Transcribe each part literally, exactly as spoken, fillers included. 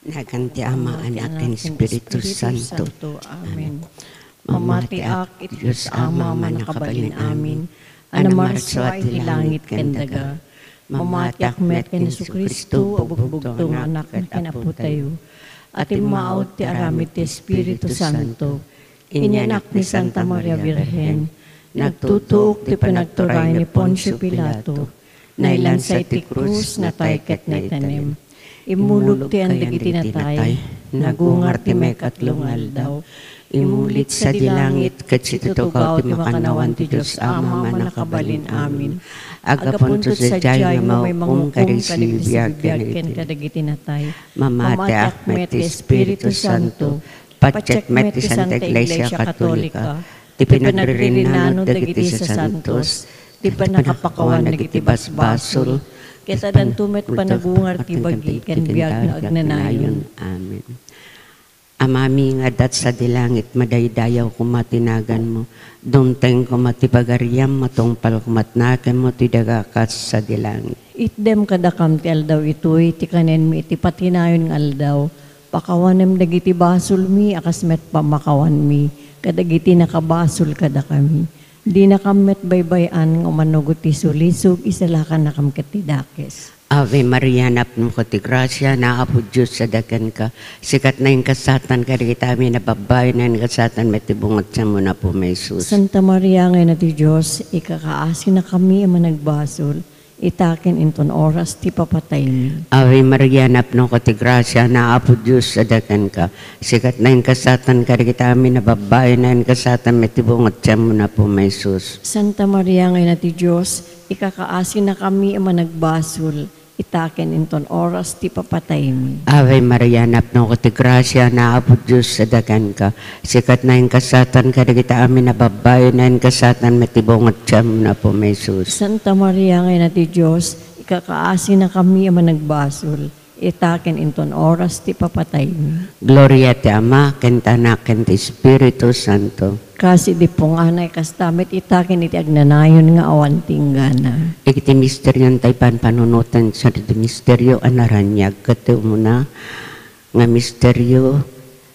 Nagan ti Ama, Anak, ken Espiritu Santo. Amen. Mamatiak iti Dios Ama, Mannakabalin-amin, a namarsua iti langit ken daga. Mamatiak met ken Jesu-Cristo a bugbugto nga Anak ken Apotayo, a timmaud ti aramid ti Espiritu Santo. Inyanak ni Santa Maria Birhen, nagtutuok ti panagturay ni Poncio Pilato, nailansa iti krus, natay ket naitanem. Immulog ti ayan dagiti natay, nagungar ti maikatlo nga aldaw. Immuli sadi langit ket situtugaw ti makannawan ti Dios Ama, Mannakabalin-amin. Aggapunto sadiay nga maukom kadagiti sibibiag ken kadagiti natay. Mamatiak met ti Espiritu Santo, patiek met ti Santa Iglesia Katolika, ti pinagririnano dagiti sasantos, ti pannakapakawan dagiti basbasol, ket addanto met panagungar ti bagi ken biag nga agnanayon. Amen. Amami nga adda sadi langit, madaydayaw koma ti naganmo. Dumteng koma ti pagariam, matungpal koma ti nakemmo ti daga kas sadi langit. Itdem kadakam ti aldaw itoy ti kanenmi iti patinayon nga aldaw. Pakawanem dagiti basolmi a kas met pammakawanmi kadagiti nakabasol kadakami. Dinakam met baybay-an nga umanugot ti sulisog, isalakannakam ket ti dakes. Ave Maria, napnoka ti grasia, ni Apo Dios sadi kenka. Sika ti nainkasaatan kadagiti amin a babbai, nainkasaatan met ti bunga ti tianmo, Apo Jesus. Santa Maria nga Ina ti Dios, ikakaasinakami a managbasol, ita ken inton oras ti papataymi. Ave Maria, napnoka ti grasia, ni Apo Dios sadi kenka. Sika ti nainkasaatan kadagiti amin a babbai, nainkasaatan met ti bunga ti tianmo, Apo Jesus. Santa Maria nga Ina ti Dios, ikakaasinakami a managbasol, ita ken inton oras ti papataymi. Ave Maria, napnoka ti grasia, ni Apo Dios sadi kenka. Sika ti nainkasaatan kadagiti amin a babbai, nainkasaatan met ti bunga ti tianmo, Apo Jesus. Santa Maria nga Ina ti Dios, ikakaasinakami a managbasol, ita ken inton oras ti papataymi. Gloria ti Ama, ken ti Anak, ken ti Espiritu Santo. Kas idi punganay, kasta met ita ken iti agnanayon nga awan ti inggana. Iti misterio ti panpanunoten, isu ti misterio a naraniag ket ti umuna nga misterio.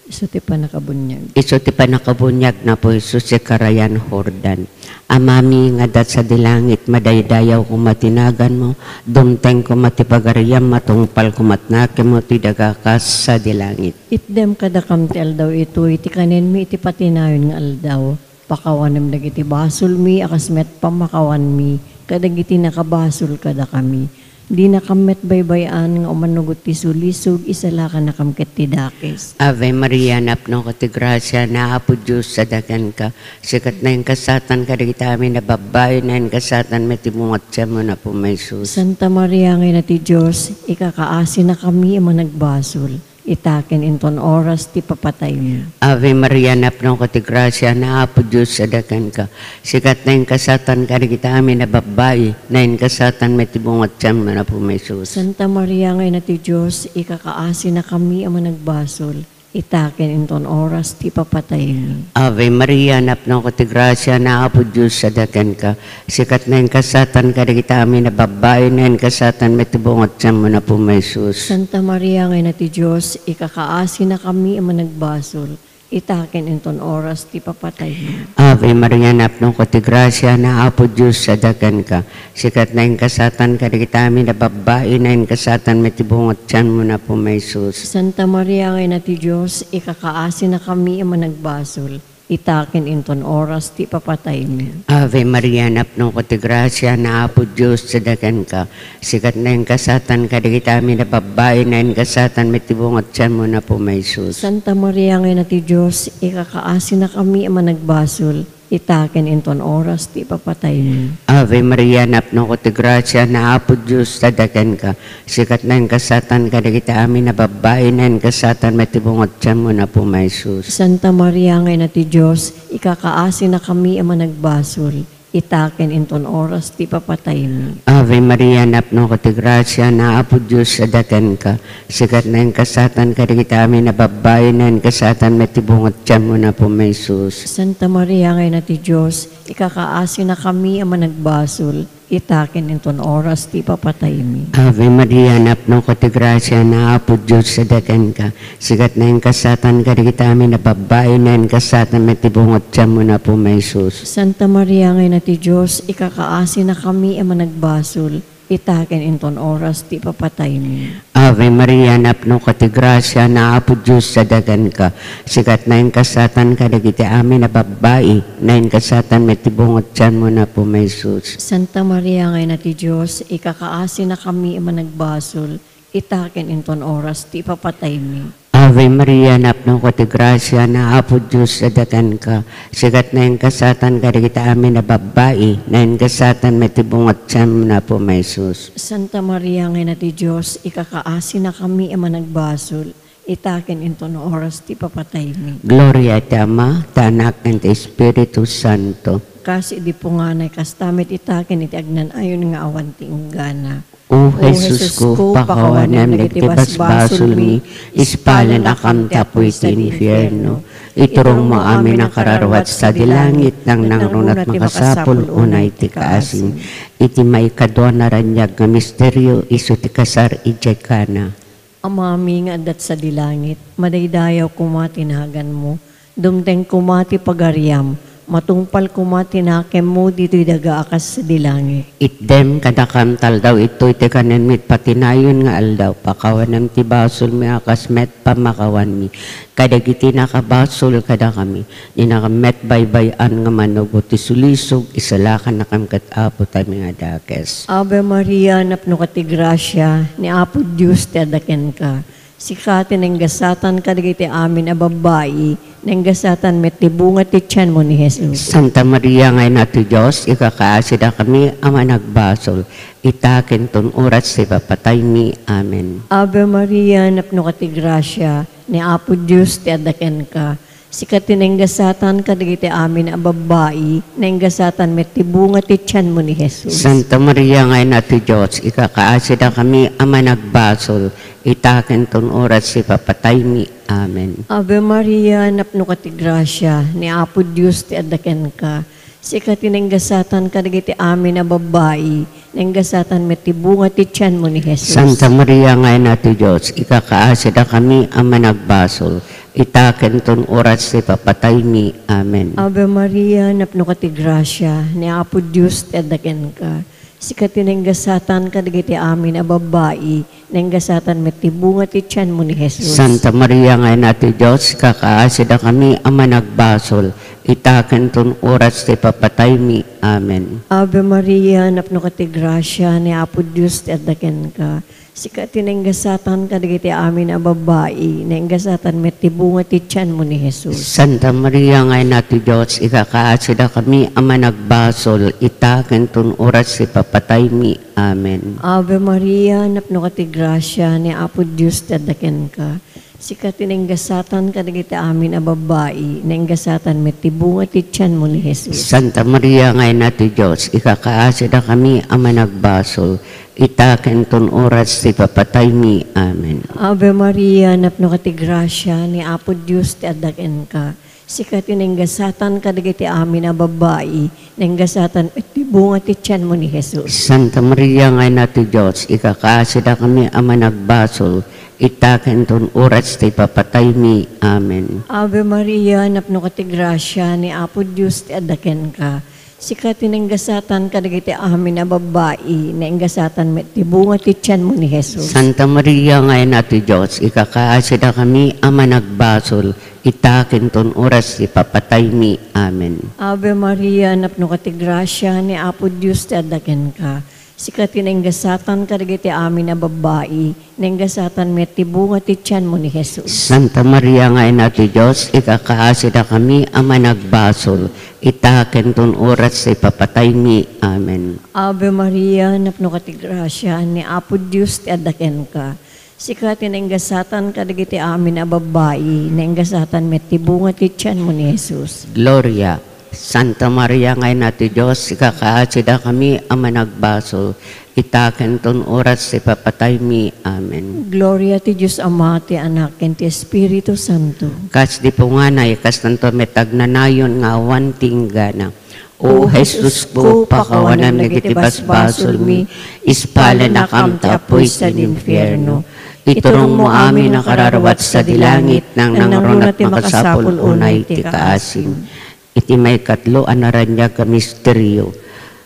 Isu ti pannakabuniag. Isu ti pannakabuniag ni Apo Jesus iti karayan Jordan. Amami nga adda sadi langit, madaydayaw koma ti naganmo, dumteng koma ti pagariam, matungpal koma ti nakemmo ti daga kas sadi langit. Itdem kadakam ti aldaw itoy ti kanenmi iti patinayon nga aldaw. Pakawanem dagiti basolmi a kas met pammakawanmi kadagiti nakabasol kadakami. Dinakam met baybay-an nga umanugot ti sulisog, isalakannakam ket ti dakes. Ave Maria, napnoka ti grasia, ni Apo Dios sadi kenka. Sika ti nainkasaatan kadagiti amin a babbai, nainkasaatan met ti bunga ti tianmo, Apo Jesus. Santa Maria nga Ina ti Dios, ikakaasinakami a managbasol, ita ken inton oras ti papataymi. Ave Maria, napnoka ti grasia, ni Apo Dios sadi kenka. Sika ti nainkasaatan kadagiti amin a babbai, nainkasaatan met ti bunga ti tianmo, Apo Jesus. Santa Maria nga Ina ti Dios, ikakaasinakami a managbasol, ita ken inton oras ti papataymi. Ave Maria, napnoka ti grasia, ni Apo Dios sadi kenka. Sika ti nainkasaatan kadagiti amin a babbai, nainkasaatan met ti bunga ti tianmo, Apo Jesus. Santa Maria nga Ina ti Dios, ikakaasinakami a managbasol, ita ken inton oras ti papataymi. Ave Maria, napnoka ti grasia, ni Apo Dios sadi kenka. Sika ti nainkasaatan kadagiti amin a babbai, nainkasaatan met ti bunga ti tianmo, Apo Jesus. Santa Maria nga Ina ti Dios, ikakaasinakami a managbasol, ita ken inton oras ti papataymi. Ave Maria, napnoka ti grasia, ni Apo Dios sadi kenka. Sika ti nainkasaatan kadagiti amin a babbai, nainkasaatan met ti bunga ti tianmo, Apo Jesus. Santa Maria nga Ina ti Dios, ikakaasinakami a managbasol, ita ken inton oras ti papataymi. Ave Maria, napnoka ti grasia, ni Apo Dios sadi kenka. Sika ti nainkasaatan kadagiti amin a babbai, nainkasaatan met ti bunga ti tianmo, Apo Jesus. Santa Maria nga Ina ti Dios, ikakaasinakami a managbasol, ita ken inton oras ti papataymi. Ave Maria, napnoka ti grasia, ni Apo Dios sadi kenka. Sika ti nainkasaatan kadagiti amin a babbai, nainkasaatan met ti bunga ti tianmo, Apo Jesus. Santa Maria nga Ina ti Dios, ikakaasinakami a managbasol, ita ken inton oras ti ipapataymi. Ave Maria, napnoka ti grasia, ni Apo Dios adda kenka. Sika ti naingasatan kadagiti amin a babbai, naingasatan met ti bunga ti tianmo, ni Apo Jesus. Santa Maria nga Ina ti Dios, ikakaasinakami a managbasol, ita ken inton oras ti ipapataymi. Ave Maria, napnoka ti grasia, ni Apo Dios adda kenka. Sika ti naingasatan kadagiti amin a babbai, naingasatan met ti bunga ti tianmo, ni Apo Jesus. Santa Maria nga Ina ti Dios, ikakaasinakami a managbasol, ita ken inton oras ti ipapataymi. Ave Maria, napnoka ti grasia, ni Apo Dios adda kenka. Sika ti naingasatan kadagiti amin a babbai, naingasatan met ti bunga ti tianmo, ni Apo Jesus. Santa Maria nga Ina ti Dios, ikakaasinakami a managbasol, ita ken inton oras ti ipapataymi. Gloria iti Ama, ti Anak, ken ti Espiritu Santo. Kas idi punganay, kasta met ita ken iti agnanayon nga awan ti inggana. O O Jesus ko, pakawanem dagiti basbasolmi, ispalanakam ti apuy ti infierno. Iturongmo amin a kararuat sadi langit, nangnangruna ti makasapul unay ti kaasim. Iti maikadua a naraniag nga misterio, isu ti kasar idiay Cana. Amami nga adda sadi langit, madaydayaw koma ti naganmo. Dumteng koma ti pagariam, matungpal koma ti nakemmo ditoy daga a kas sadi langit. Itdem kadakam ti aldaw itoy ti kanenmi iti patinayon nga aldaw. Pakawanem ti basolmi a kas met pamakawanmi kadagiti nakabasol kadakami. Dina met baybay-an nga manubo ti sulisog, isalakannakam ket Apo ti amin a dakes. Ave Maria, napnoka ti grasia, ni Apo Dios ti adda kenka. Sika ti naingasatan kadagiti amin a babbai, naingasatan met ti bunga ti tianmo ni Jesus. Santa Maria nga Ina ti Dios, ikakaasidakami a managbasol, ita ken ton oras ti ipapataymi. Amen. Ave Maria, napnoka ti grasia, ni Apo Dios ti adda kenka. Sika ti naingasatan kadagiti amin a babbai, naingasatan met ti bunga ti tianmo ni Jesus. Santa Maria nga Ina ti Dios, ikakaasidakami a managbasol, ita ken ton oras ti ipapataymi. Amen. Ave Maria, napnoka ti grasia, ni Apo Dios ti adda kenka. Sika ti naingasatan kadagiti amin a babbai, naingasatan met ti bunga ti tianmo ni Jesus. Santa Maria nga Ina ti Dios, ikakaasidakami a managbasol, ita ken ton oras ti ipapataymi. Amen. Ave Maria, napnoka ti grasia, ni Apo Dios ti adda kenka. Sika ti naingasatan kadagiti amin a babbai, naingasatan met ti bunga ti tianmo ni Jesus. Santa Maria nga Ina ti Dios, ikakaasidakami a managbasol, ita ken ton oras ti ipapataymi. Amen. Ave Maria, napnoka ti grasia, ni Apo Dios ti adda kenka. Sika ti naingasatan kadagiti amin a babbai, naingasatan met ti bunga ti tianmo ni Jesus. Santa Maria nga Ina ti Dios, ikakaasidakami a managbasol, ita ken ton oras ti ipapataymi. Amen. Ave Maria, napnoka ti grasia, ni Apo Dios ti adda kenka. Sika ti naingasatan kadagiti amin a babbai, naingasatan met ti bunga ti tianmo ni Jesus. Santa Maria nga Ina ti Dios, ikakaasidakami a managbasol, ita ken ton oras ti ipapataymi. Amen. Ave Maria, napnoka ti grasia, ni Apo Dios ti adda kenka. Sika ti naingasatan kadagiti amin a babbai, naingasatan met ti bunga ti tianmo ni Jesus. Santa Maria nga Ina ti Dios, ikakaasidakami a managbasol, ita ken ton oras ti ipapataymi. Amen. Ave Maria, napnoka ti grasia, ni Apo Dios ti adda kenka. Sika ti naingasatan kadagiti amin a babbai, naingasatan met ti bunga ti tianmo ni Jesus. Santa Maria nga Ina ti Dios, ikakaasidakami a managbasol, ita ken ton oras ti ipapataymi. Amen. Ave Maria, napnoka ti grasia, ni Apo Dios ti adda kenka. Sika ti naingasatan kadagiti amin a babbai, naingasatan met ti bunga ti tianmo ni Jesus. Santa Maria nga Ina ti Dios, ikakaasidakami a managbasol, ita ken ton oras ti ipapataymi. Amen. Ave Maria, napnoka ti grasia, ni Apo Dios ti adda kenka. Sika ti naingasatan kadagiti amin a babbai, naingasatan met ti bunga ti tianmo ni Jesus. Gloria. Santa Maria nga Ina ti Dios, ikakaasidakami a managbasol, ita ken ton oras ti ipapataymi. Amen. Gloria ti Dios Ama, ti Anak, ken ti Espiritu Santo. Kas di punganay, kastanto met agnanayon nga awan ti inggana. O Jesusko, pakawanem dagiti basbasolmi, ispalanakam ta apuy sadi infierno. Iturongmo amin a kararuat sadi langit, nangnangruna ti makasapul unay ti kaasim. Iti maikatlo a naraniag a misterio.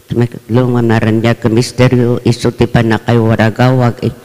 Iti maikatlo a naraniag a misterio, isu ti pannakaiwaragawag, eh,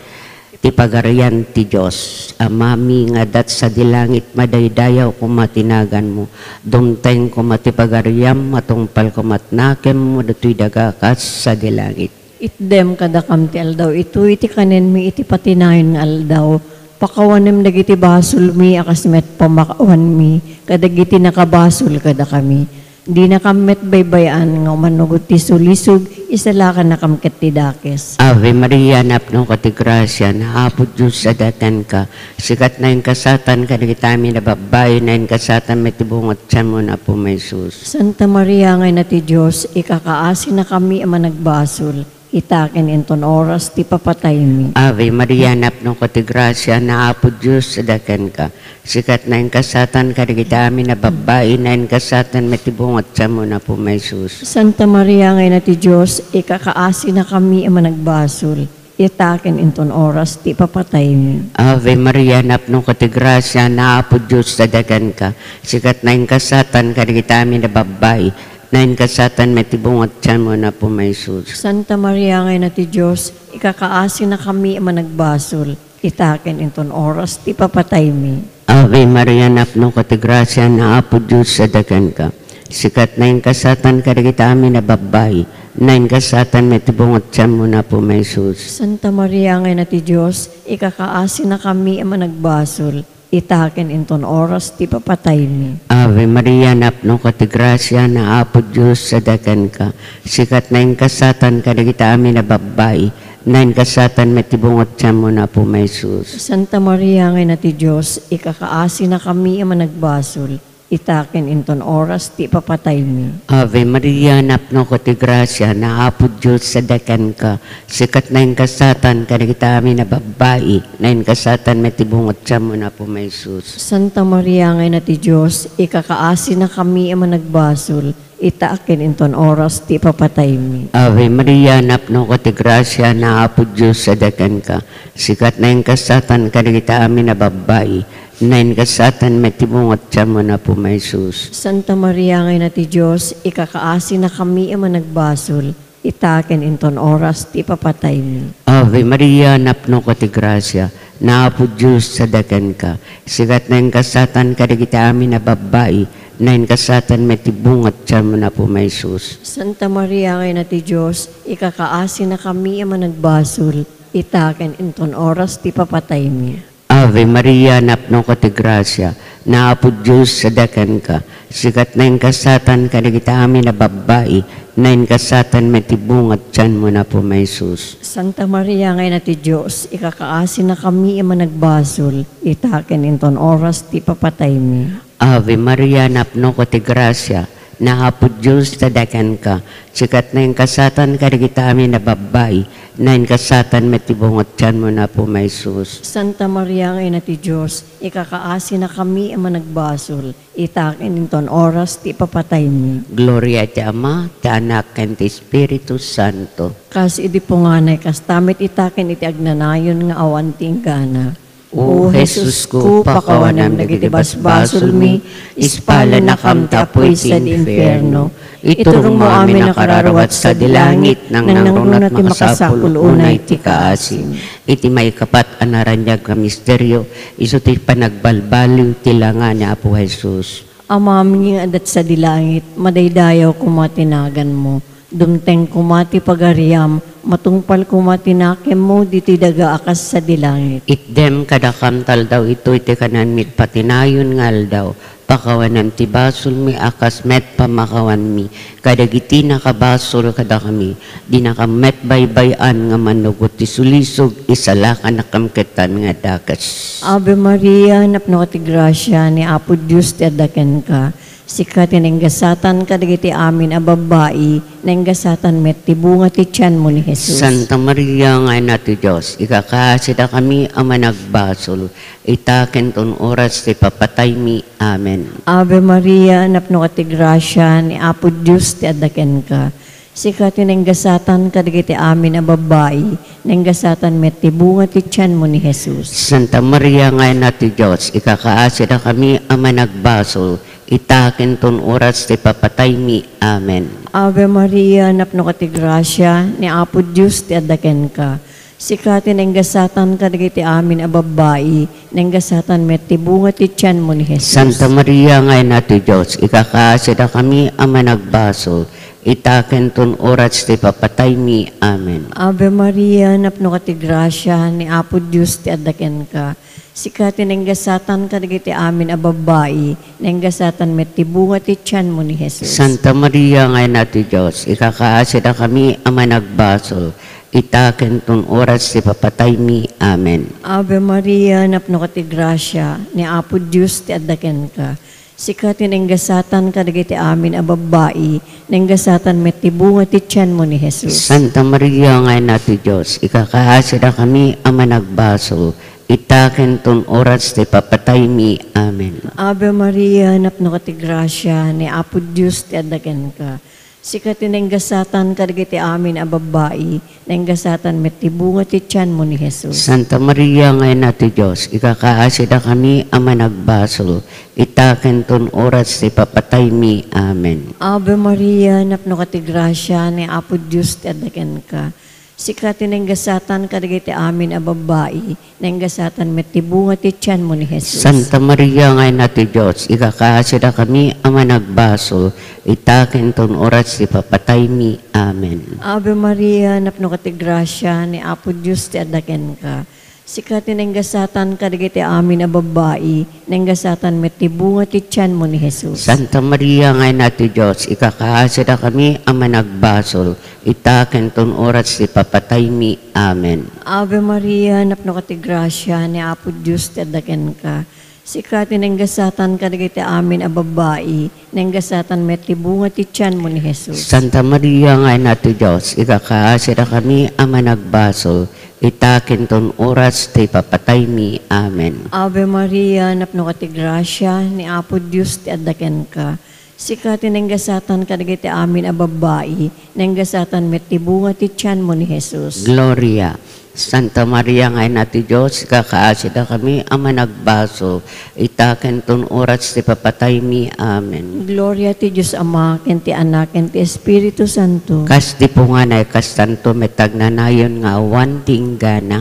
ti Pagarian ti Dios. Amami nga adda sadi langit, madaydayaw koma ti naganmo. Dumteng koma ti pagariam, matungpal koma ti nakemmo ditoy daga kas sadi langit. Itdem kadakam ti aldaw itoy ti kanenmi iti patinayon nga aldaw. Pakawanem dagiti basolmi a kas met pamakawanmi kadagiti nakabasol kadakami. Dinakam met baybay-an nga umanugot ti sulisog, isalakannakam ket ti dakes. Ave Maria, napnoka ti grasia, ni Apo Dios adda kenka. Sika ti naingasatan kadagiti amin a babbai, naingasatan met ti bunga ti tianmo, ni Apo Jesus. Santa Maria nga Ina ti Dios, ikakaasinakami a managbasol, ita ken inton oras ti papataymi. Ave Maria, napnoka ti grasia, ni Apo Dios adda kenka. Sika ti naingasatan kadagiti amin a babbai, naingasatan met ti bunga ti tianmo, ni Apo Jesus. Santa Maria nga Ina ti Dios, ikakaasinakami a managbasol, ita ken inton oras ti papataymi. Ave Maria, napnoka ti grasia, ni Apo Dios adda kenka. Sika ti naingasatan kadagiti amin a babbai, naingasatan met ti bunga ti tianmo, ni Apo Jesus. Santa Maria nga Ina ti Dios, ikakaasinakami a managbasol, ita ken inton oras ti papataymi. Ave Maria, napnoka ti grasia, ni Apo Dios adda kenka. Sika ti naingasatan kadagiti amin a babbai, naingasatan met ti bunga ti tianmo, ni Apo Jesus. Santa Maria nga Ina ti Dios, ikakaasinakami a managbasol, ita ken inton oras ti papataymi. Ave Maria, napnoka ti grasia, ni Apo Dios adda kenka. Sika ti naingasatan kadagiti amin a babbai, naingasatan met ti bunga ti tianmo, ni Apo Jesus. Santa Maria nga Ina ti Dios, ikakaasinakami a managbasol, ita ken inton oras ti papataymi. Ave Maria, napnoka ti grasia, ni Apo Dios adda kenka. Sika ti naingasatan kadagiti amin a babbai, naingasatan met ti bunga ti tianmo, ni Apo Jesus. Santa Maria nga Ina ti Dios, ikakaasinakami a managbasol, ita ken inton oras ti papataymi. Ave Maria, napnoka ti grasia, ni Apo Dios adda kenka. Sika ti naingasatan kadagiti amin a babbai, naingasatan met ti bunga ti tianmo, ni Apo Jesus. Santa Maria nga Ina ti Dios, ikakaasinakami a managbasol, ita ken inton oras ti papataymi. Ave Maria, napnoka ti grasia, ni Apo Dios adda kenka. Sika ti naingasatan kadagiti amin a babbai, naingasatan met ti bunga ti tianmo, ni Apo Jesus. Santa Maria nga Ina ti Dios, ikakaasinakami a managbasol, ita ken inton oras ti papataymi. Ave Maria, napnoka ti grasia, ni Apo Dios adda kenka. Sika ti naingasatan kadagiti amin a babbai, naingasatan met ti bunga ti tianmo, ni Apo Jesus. Santa Maria nga Ina ti Dios, ikakaasinakami a managbasol, ita ken inton oras ti papataymi. Ave Maria, napnoka ti grasia, ni Apo Dios adda kenka. Sika ti naingasatan kadagiti amin a babbai, naingasatan met ti bunga ti tianmo, ni Apo Jesus. Santa Maria nga Ina ti Dios, ikakaasinakami a managbasol, ita ken inton oras ti papataymi. Gloria iti Ama, ti Anak, ken ti Espiritu Santo. Kas idi punganay, kasta met ita ken iti agnanayon nga awan ti inggana. O Jesusko, pakawanem dagiti basbasolmi, ispalanakam ta apuy sadi infierno. Iturongmo amin a kararuat sadi langit, nangnangruna ti makasapul unay ti kaasim. Iti maikapat a naraniag nga misterio, isu ti panagbalbaliw ti langa ni Apo Jesus. Amami nga adda sadi langit, madaydayaw koma ti naganmo. Dumteng koma ti pagariam, matungpal koma ti nakemmo ditoy daga a kas sadi langit. Itdem kadakam ti aldaw itoy ti kanenmi iti patinayon nga aldaw. Pakawanem ti basolmi a kas met pamakawanmi kadagiti nakabasol kadakami. Dinakam met baybay-an nga manugot ti sulisog, isalakannakam ketdi nga dakes. Ave Maria, napnoka ti grasia, ni Apo Dios ti adda kenka. Sika ti nainggasatan kadagiti amin a babbai, nainggasatan met ti bunga ti tianmo ni Jesus. Santa Maria nga Ina ti Dios, ikakaasidakami a managbasol, ita ken ton oras ti papataymi. Amen. Ave Maria, napnoka ti grasia, ni Apo Dios ti adda kenka. Sika ti nainggasatan kadagiti amin a babbai, nainggasatan met ti bunga ti tianmo ni Jesus. Santa Maria nga Ina ti Dios, ikakaasidakami a managbasol, ita ken ton oras ti papataymi. Amen. Ave Maria, napnoka ti grasia, ni Apo Dios ti adda kenka. Sika ti nainggasatan kadagiti amin a babbai, nainggasatan met ti bunga ti tianmo ni Jesus. Santa Maria nga Ina ti Dios, ikakaasidakami a managbasol, ita ken ton oras ti papataymi. Amen. Ave Maria, napnoka ti grasia, ni Apo Dios ti adda kenka. Sika ti nainggasatan kadagiti amin a babbai, nainggasatan met ti bunga ti tianmo ni Jesus. Santa Maria nga Ina ti Dios, ikakaasidakami a managbasol, ita ken ton oras ti papataymi. Amen. Ave Maria, napnoka ti grasia, ni Apo Dios ti adda kenka. Sika ti nainggasatan kadagiti amin a babbai, nainggasatan met ti bunga ti tianmo ni Jesus. Santa Maria nga Ina ti Dios, ikakaasidakami a managbasol, ita ken ton oras ti papataymi. Amen. Ave Maria, napnoka ti grasia, ni Apo Dios ti adda kenka. Sika ti nainggasatan kadagiti amin a babbai, nainggasatan met ti bunga ti tianmo ni Jesus. Santa Maria nga Ina ti Dios, ikakaasidakami a managbasol, ita ken ton oras ti papataymi. Amen. Ave Maria, napnoka ti grasia, ni Apo Dios ti adda kenka. Sika ti nainggasatan kadagiti amin a babbai, nainggasatan met ti bunga ti tianmo ni Jesus. Santa Maria nga Ina ti Dios, ikakaasidakami a managbasol, ita ken ton oras ti papataymi. Amen. Ave Maria, napnoka ti grasia, ni Apo Dios ti adda kenka. Sika ti nainggasatan kadagiti amin a babbai, nainggasatan met ti bunga ti tianmo ni Jesus. Santa Maria nga Ina ti Dios, ikakaasidakami a managbasol, ita ken ton oras ti papataymi. Amen. Ave Maria, napnoka ti grasia, ni Apo Dios ti adda kenka. Sika ti nainggasatan kadagiti amin a babbai, nainggasatan met ti bunga ti tianmo ni Jesus. Santa Maria nga Ina ti Dios, ikakaasidakami a managbasol, ita ken ton oras ti papataymi. Amen. Ave Maria, napnoka ti grasia, ni Apo Dios ti adda kenka. Sika ti nainggasatan kadagiti amin a babbai, nainggasatan met ti bunga ti tianmo ni Jesus. Gloria. Santa Maria nga Ina ti Dios, ikakaasidakami a managbasol, ita ken ton oras ti papataymi. Amen. Gloria ti Dios Ama, ken ti Anak, ken ti Espiritu Santo. Kas ti punganay, kastanto met agnanayon nga awan ti inggana.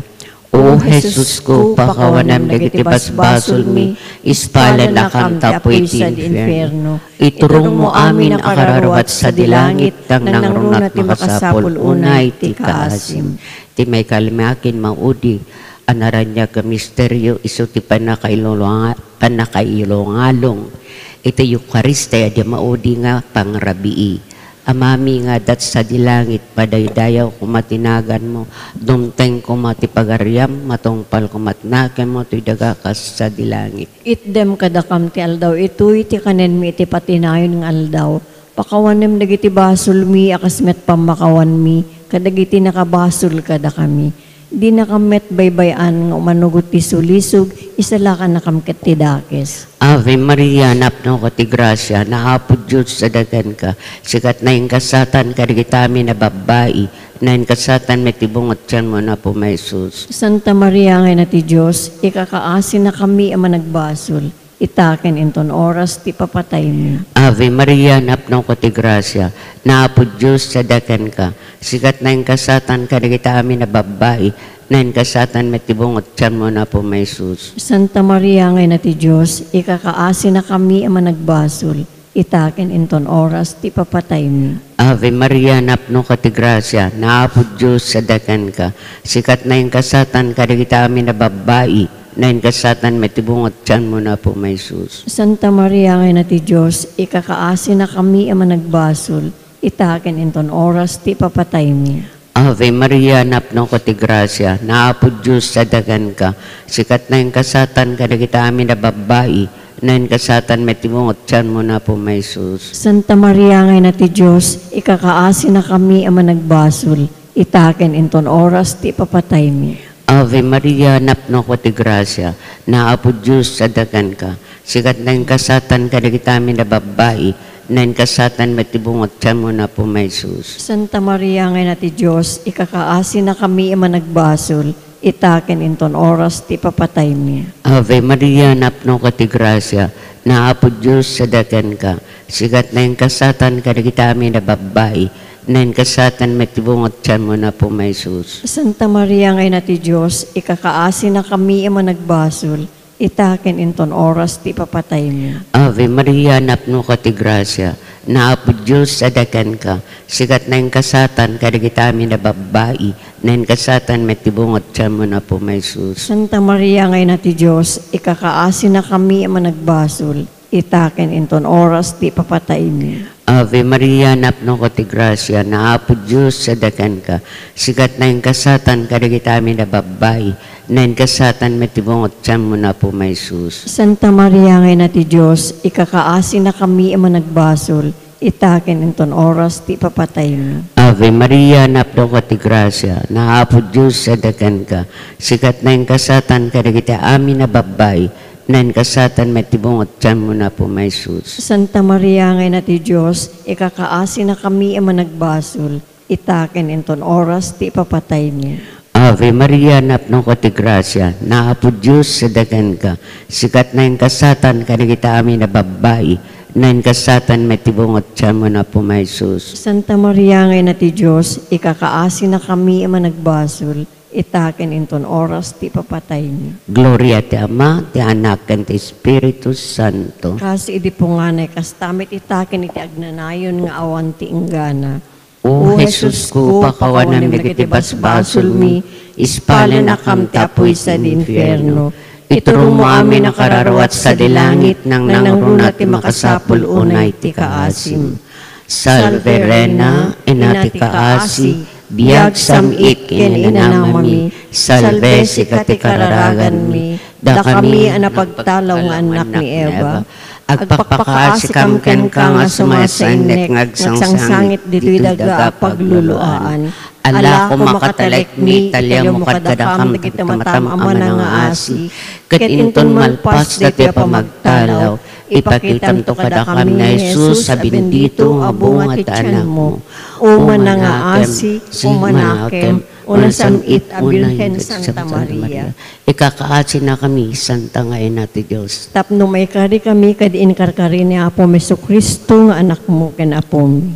O Jesusko, pakawanem dagiti basbasolmi, ispalennakam ta apuy ti infierno. Iturongmo amin a kararuat sadi langit, nangnangruna ti makasapul unay ti kaasim. Ti maikalimakin maudi a naraniag a misterio, isu ti pannakailolonga-, pannakailongalong iti Eukaristia, di maudi nga pangrabii. Amami nga adda sadi langit, padaydayawko met ti naganmo, dumteng koma ti pagariam, matungpalko met nakemmo toy daga kas sadi langit. Itdem kadakam ti aldaw itoy ti kanenmi iti patinayon nga aldaw. Pakawanem dagiti basolmi a kas met pammakawanmi kadagiti nakabasol kadakami. Dinakam met baybay-an nga umanugot ti sulisog, isalakannakam ket ti dakes. Ave Maria, napnoka ti grasia, ni Apo Dios adda kenka. Sika ti nainggasatan kadagiti amin a babbai, nainggasatan met ti bunga ti tianmo, ni Apo Jesus. Santa Maria nga Ina ti Dios, ikakaasinakami a managbasol, ita ken inton oras ti papataymi. Ave Maria, napnoka ti grasia, ni Apo Dios adda kenka. Sika ti nainggasatan kadagiti amin a babbai, nainggasatan met ti bunga ti tianmo, ni Apo Jesus. Santa Maria nga Ina ti Dios, ikakaasinakami a managbasol, ita ken inton oras ti papataymi. Ave Maria, napnoka ti grasia, ni Apo Dios adda kenka. Sika ti nainggasatan kadagiti amin a babbai, nainggasatan met ti bunga ti tianmo, ni Apo Jesus. Santa Maria nga Ina ti Dios, ikakaasinakami a managbasol, ita ken inton oras ti papataymi. Ave Maria, napnoka ti grasia, ni Apo Dios adda kenka. Sika ti nainggasatan kadagiti amin a babbai, Nainkasaatmi ti bunga ti tianmo, Apo, nga Jesus. Santa Maria nga Ina ti Dios, ikakaasinakami a managbasol, ita ken inton oras ti ipapataymi. Ave Maria, napnoka ti grasia, ni Apo Dios adda kenka. Sika ti nainkasaat kadagiti amin a babbai, nainkasaatmi ti bunga ti tianmo, Apo, nga Jesus. Santa Maria nga Ina ti Dios, ikakaasinakami a managbasol, ita ken inton oras ti ipapataymi. Ave Maria, napnoka ti grasia, ni Apo Dios adda kenka. Sika ti nainkasaat kadagiti amin a babbai, nainkasaatmi ti bunga ti tianmo, Apo, nga Jesus. Santa Maria nga Ina ti Dios, ikakaasinakami a managbasol, ita ken inton oras ti ipapataymi. Ave Maria, napnoka ti grasia, ni Apo Dios adda kenka. Sika ti nainkasaat kadagiti amin a babbai, nainkasaatmi ti bunga ti tianmo, Apo, nga Jesus. Santa Maria nga Ina ti Dios, ikakaasinakami a managbasol, ita ken inton oras ti ipapataymi. Ave Maria, napnoka ti grasia, ni Apo Dios adda kenka. Sika ti nainkasaat kadagiti amin a babbai, nainkasaatmi ti bunga ti tianmo, Apo, nga Jesus. Santa Maria nga Ina ti Dios, ikakaasinakami a managbasol, ita ken inton oras ti ipapataymi. Ave Maria, napnoka ti grasia, ni Apo Dios adda kenka. Sika ti nainkasaat kadagiti amin a babbai, nainkasaatmi ti bunga ti tianmo, Apo, nga Jesus. Santa Maria nga Ina ti Dios, ikakaasinakami a managbasol, ita ken inton oras ti ipapataymi. Ave Maria, napnoka ti grasia, ni Apo Dios adda kenka. Sika ti nainkasaat kadagiti amin a babbai, nainkasaatmi ti bunga ti tianmo, Apo, nga Jesus. Santa Maria nga Ina ti Dios, ikakaasinakami a managbasol, ita ken inton oras ti ipapataymi. Gloria ti Ama, ti Anak, ken ti Espiritu Santo. Kas idi punganay, kasta met ita ken iti agnanayon nga awan ti inggana. O Jesusko, pakawanam dagiti basbasolmi, ispalennakam ti apuy sadi infierno. Iturom amin a kararua sadi langit, nangnangruna ti makasapul unay ti kaasim. Salve Reina, Ina ti kaasi, biag, sam-it ken inanamami. Salve, sika ti kararaganmi, dakami a napagtalaw nga annak ni Eva. Agpakpakaasikam kenka nga sumasainnek nga agsangsangit ditoy daga a pagluluaan. Alako makatalekmi, taliomo kadakam dagiti matam a manangaasi, ket inton malpas daytoy a pamagtalaw, ipakitamto kadakam ni Jesus a bendito a bunga ti tianmo. O manangaasi, o manakem, o nasam-it a Birhen Santa Maria, ikakaasinakami, Santa nga Ina ti Dios. Tapno maikarikami kadi inkarkari ni Apo Jesu-Cristo nga Anakmo ken Apomi.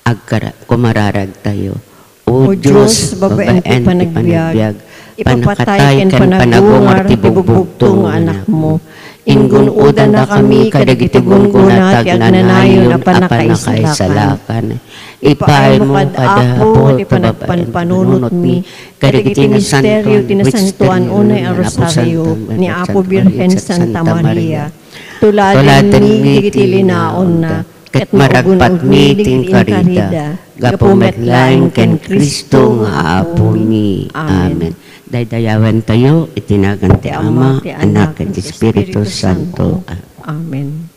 Agkara-, kumararagtayo. O Dios, babaen ti panagbiag, ipapatay ken panagungar ti bugbugto nga Anakmo. Inggun-odannakami kadagiti gunggona ti agnanayon a pannakaisalakan. Ipaaymo kad, Apo, ti panagpanpanunotmi kadagiti misterio ti Nasantoan unay a Rosario ni Apo Birhen Santa Maria. Tuladenmi dagiti linaonna, ket maragpatmi ti inkarida, gapu met laeng ken Cristo nga Apomi. Amen. Daydayawentayo iti nagan ti Ama, ti Anak, ken ti Espiritu Santo. Amen.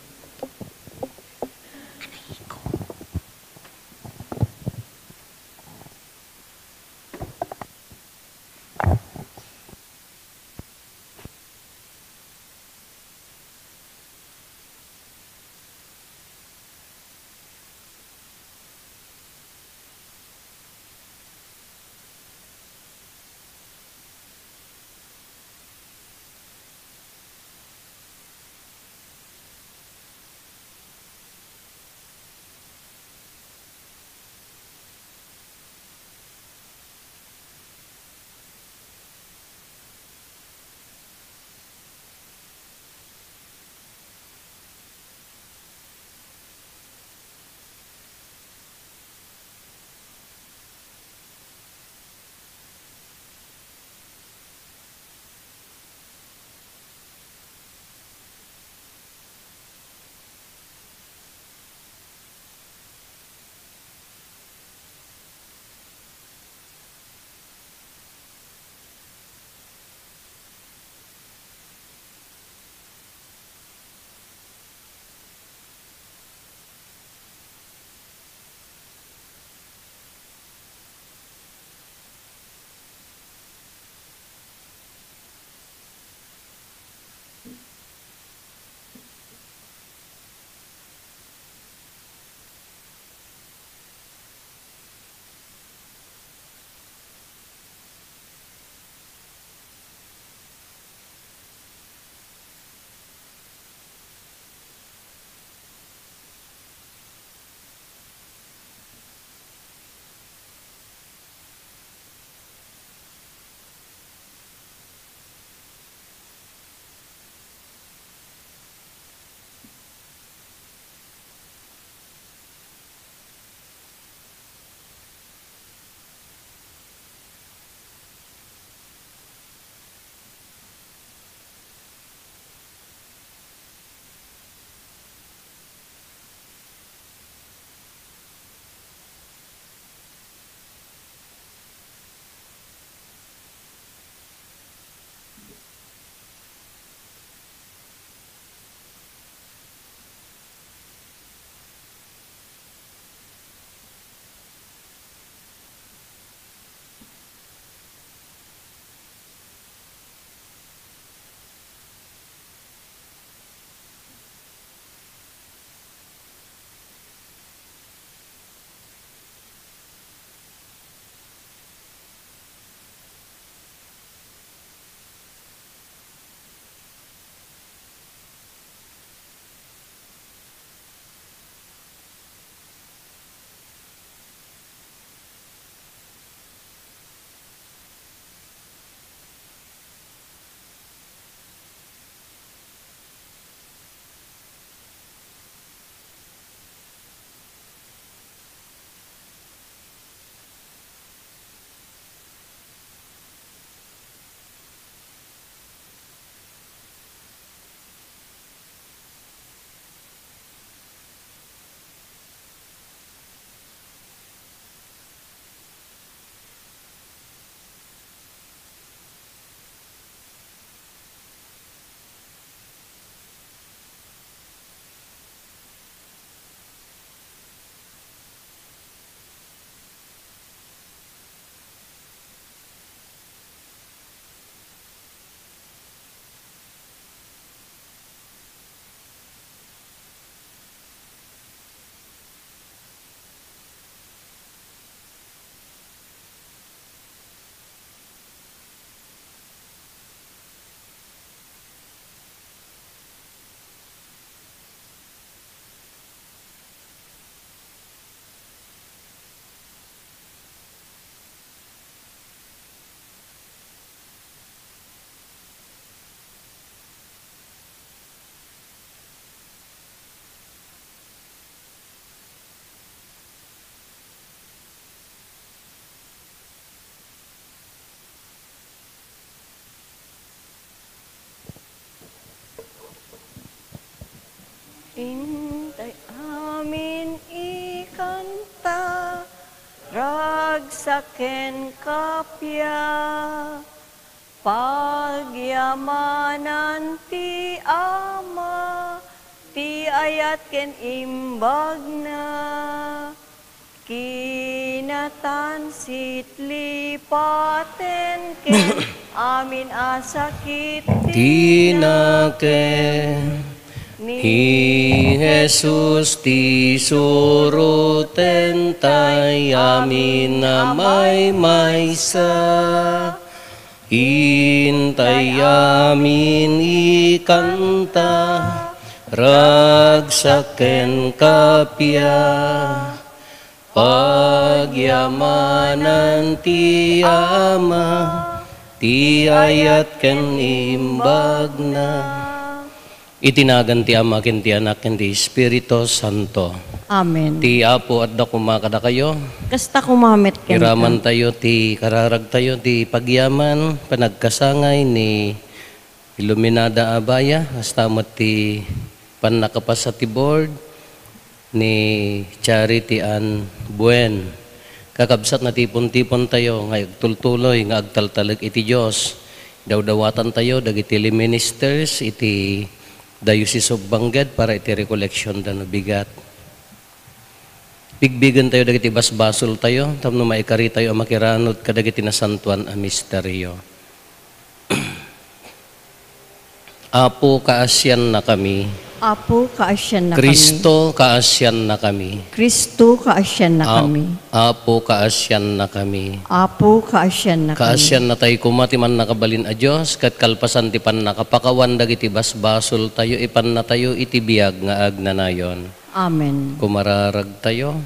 Intay amin ikanta, ragsak ken kappia. Pagyamanan ti Ama, ti ayat ken imbagna. Kinatansit lipaten ken amin a sakit ti nakem. Ni Jesus ti suroten tay amin a maymaysa. Intay amin ikanta, ragsak ken kappia. Pagyamanan ti Ama, ti ayat ken imbagna. Iti nagan ti Ama ken ti Anak ken ti Espiritu Santo. Amen. Ti Apo adda koma kadakayo. Kasta koma met kenka. Iramantayo ti kararagtayo ti pagyaman, panagkasangay ni Iluminada Abaya, kasta met ti pannakapasa ti board ni Charity Ann Buen. Kakabsat, natipon-tipon tayo nga agtultuloy nga agtaltalek iti Dios. Dawdawatantayo dagiti lay ministers iti Diocese of Bangged para iti recollection da no bigat. Bigbigentayo dagiti basbasoltayo tapno maikaritayo a makiranod kadagiti nasantoan a misterio. Apo, kaasiannakami. Apo, kaasiannakami. Cristo, kaasiannakami. Cristo, kaasiannakami. A-, Apo, kaasiannakami. Apo, kaasiannakami. Kaasiannatay koma ti Mannakabalin a Dios, ket kalpasan ti pannakapakawan dagiti basbasoltayo, ipannatayo iti biag nga agnanayon. Amen. Kumararagtayo.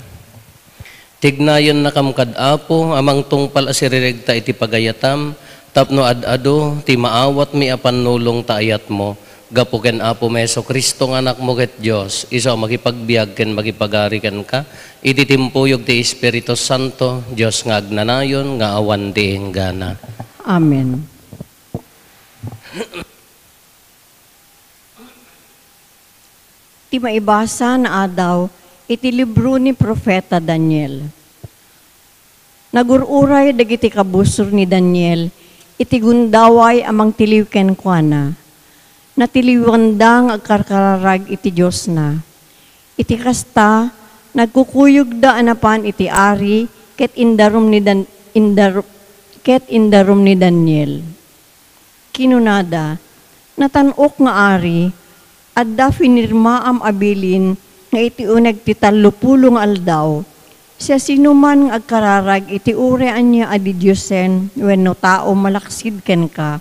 Tignayennakam kad Apo a mangtungpal a siriregta iti pagayatam, tapno ad-adu ti maawatmi a pannulong ta ayatmo, gapu ken Apomi Jesu-Cristo nga Anakmo ket Dios, isu a makipagbiag ken makipagari kenka, iti timpuyog ti Espiritu Santo, Dios nga agnanayon, nga awan ti inggana. Amen. Ti maibasa nga adaw iti libro ni Profeta Daniel. Nagur-uray dagiti kabusor ni Daniel iti gundaway a mangtiliw kenkuana. Natiliwanda nga agkarkararag iti diosna. Iti kasta, nagkukuyogda a napan iti ari ket indarum ni Dan-, indaru-, ket indarum ni Daniel. Kinunada, "Natan-ok nga ari, adda pinirmaam a bilin nga iti uneg ti tallopulo nga aldaw, siasinoman nga agkararag iti uray ania a didiosen wenno tao malaksid kenka,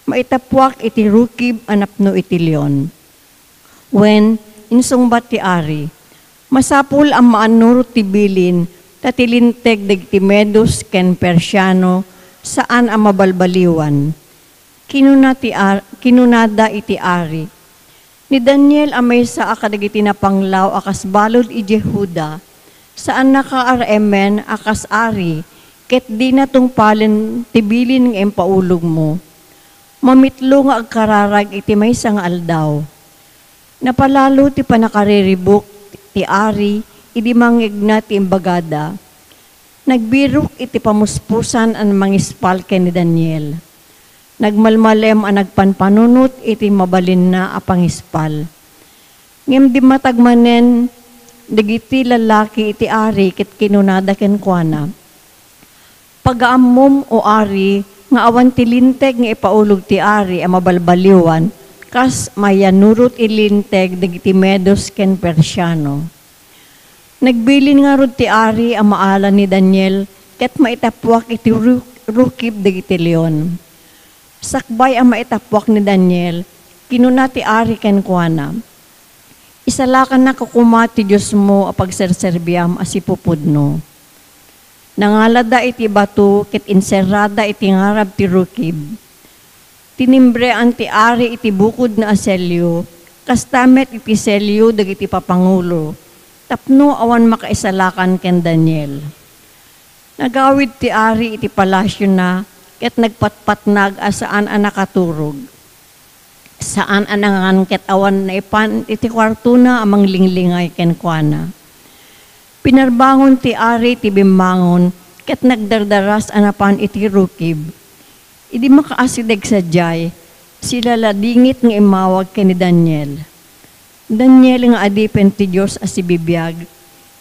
maitapuak iti rukib a napno iti leon." Wen, insungbat ti ari, "Masapul a maannurot ti bilin, ta ti linteg dagiti Medos ken Persiano saan a mabalbaliwan." Kinuna ti ar-, kinunada iti ari, "Ni Daniel a maysa a kadagiti napanglaw a kas balud idiay Juda, saannaka a reemen a kas ari, ket dina tungpalen ti bilin nga impaulogmo. Mamitlo nga agkararag iti maysa nga aldaw." Napalalo ti pannakariribuk ti ari idi mangngegna ti imbagada. Nagbirok iti pamuspusan a mangispal ken ni Daniel. Nagmalmalem a nagpanpanunot iti mabalinna a pangispal. Ngem dimmatag manen dagiti lalaki iti ari ket kinunada kenkuana, "Pagaammom, O ari, nga awan ti linteg nga ipaulog ti ari a mabalbaliwan kas mayanurot iti linteg dagiti Medos ken Persiano." Nagbilin ngarud ti ari a maala ni Daniel ket maitapuak iti ru-, rukib dagiti leon. Sakbay a maitapuak ni Daniel, kinuna ti ari kenkuana, "Isalakannaka koma ti diosmo a pagserserbiam a sipupudno." Nangalada iti bato ket inserrada iti ngarab ti rukib. Tinimbrean ti ari iti bukodna a selio, kasta met iti selio dagiti papangulo, tapno awan makaisalakan ken Daniel. Nagawid ti ari iti palasiona ket nagpatpatnag a saan a nakaturog. Saan a nangan ket awan naipan iti kuartona a manglinglingay kenkuana. Pinarbangon ti ari ti bimmangon ket nagdardaras a napan iti rukib. Idi makaasideg sadiay, silaladingit nga immawag ken ni Daniel. Daniel nga adipen ti Dios a sibibiag,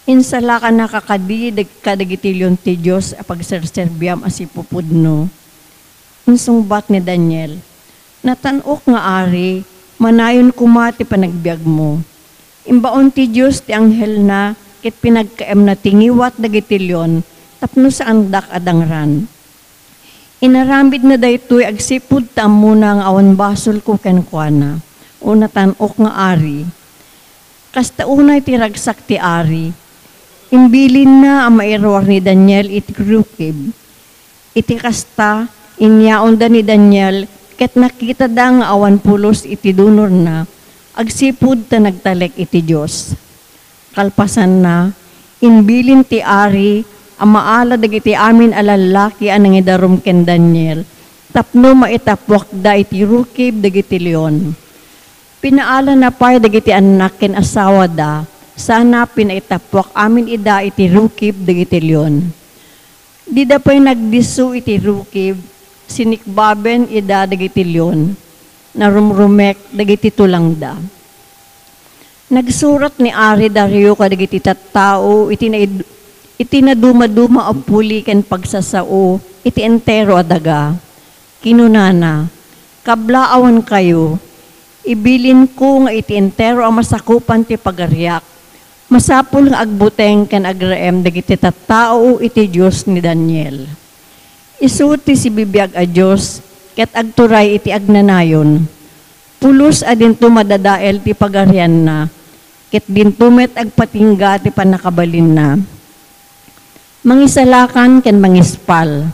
insalakanaka kadi dag-, kadagiti leon ti Dios a pagserserbiam a sipupudno. Insungbat ni Daniel, "Natan-ok nga ari, manayon koma ti panagbiagmo. Imbaon ti Dios ti anghelna ket pinagkaemna ti ngiwat dagiti leon tapno saandak a dangran. Inaramidna daytoy agsipud ta ammona nga awan basolko kenkuana, o natan-ok nga ari." Kasta unay ti ragsak ti ari. Imbilinna a mairuar ni Daniel iti rukib. Iti kasta, inyaonda ni Daniel ket nakitada nga awan pulos iti dunorna agsipud ta nagtalek iti Dios. Kalpasanna, imbilin ti ari a maala dagiti amin a lallaki a nangidarum ken Daniel tapno maitappuakda iti rukib dagiti leon. Pinaalana pay dagiti annak ken asawada sana pinaitappuak amin ida iti rukib dagiti leon. Dida pay nagdisso iti rukib, sinikbaben ida dagiti leon. Narumrumek dagiti tulangda. Nagsurat ni Ari Dario kadagiti tattao iti naid-, iti nadumaduma a puli ken pagsasao iti entero a daga. Kinunana, "Kablaawankayo, ibilinko nga iti entero a masakupan ti pagariak, masapul nga agbuteng ken agraem dagiti tattao iti Dios ni Daniel. Isu ti sibibiag a Dios ket agturay iti agnanayon. Pulos a dinto madadael ti pagarianna, ket dinto met agpatingga ti pannakabalinna. Mangisalakan ken mangispal,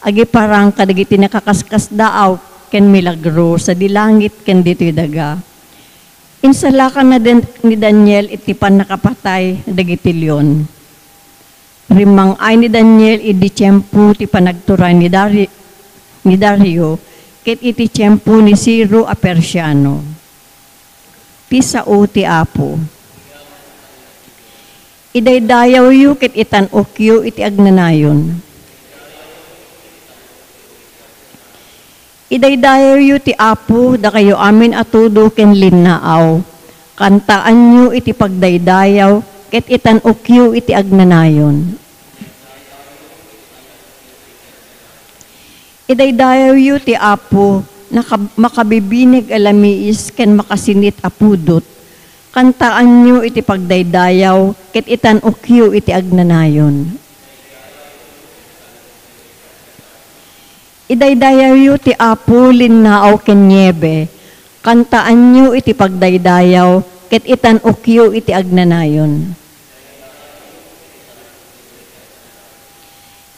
agiparang kadagiti nakaskasdaaw ken milagro sadi langit ken ditoy daga." Insalakan ni Dan-, ni Daniel iti pannakapatay dagiti leon. Rimmang-ay ni Daniel idi tiempo ti panagturay ni Dari-, ni Dario ket iti tiempo ni Ciro a Persiano. Ti sao ti Apo. Idaydayawyo ket itan-okyo iti agnanayon. Idaydayawyo ti Apo, dakayo amin a tudo ken linnaaw. Kantaanyo iti pagdaydayaw ket itan-okyo iti agnanayon. Idaydayawyo ti Apo, nakab-, makabibineg a lamiis ken makasinit a pudot. Kantaanyo iti pagdaydayaw ket itan-okyo iti agnanayon. Idaydayawyo ti Apo, linnaaw ken niebe. Kantaanyo iti pagdaydayaw ket itan-okyo iti agnanayon.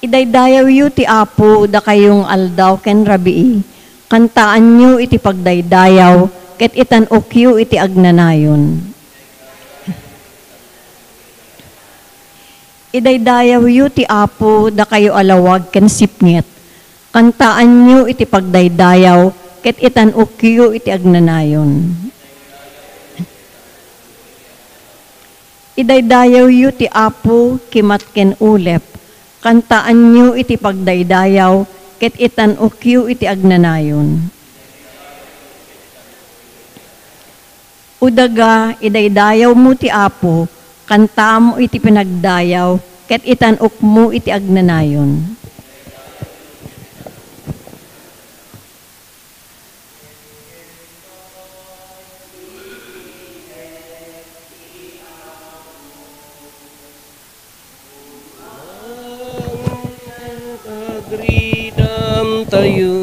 Idaydayawyo ti Apo, dakayo nga aldaw ken rabii. Kantaanyo iti pagdaydayaw ket itan-okyo iti agnanayon. Idaydayawyo ti Apo, dakayo a lawag ken sipnget. Kantaanyo iti pagdaydayaw ket itan-okyo iti agnanayon. Idaydayawyo ti Apo, kimat ken ulep. Kantaanyo iti pagdaydayaw ket itan-okyo iti agnanayon. O daga, idaydayawmo ti Apo, kantam iti panagdayaw ket itan-okmo iti agnanayon. Agridam tayo.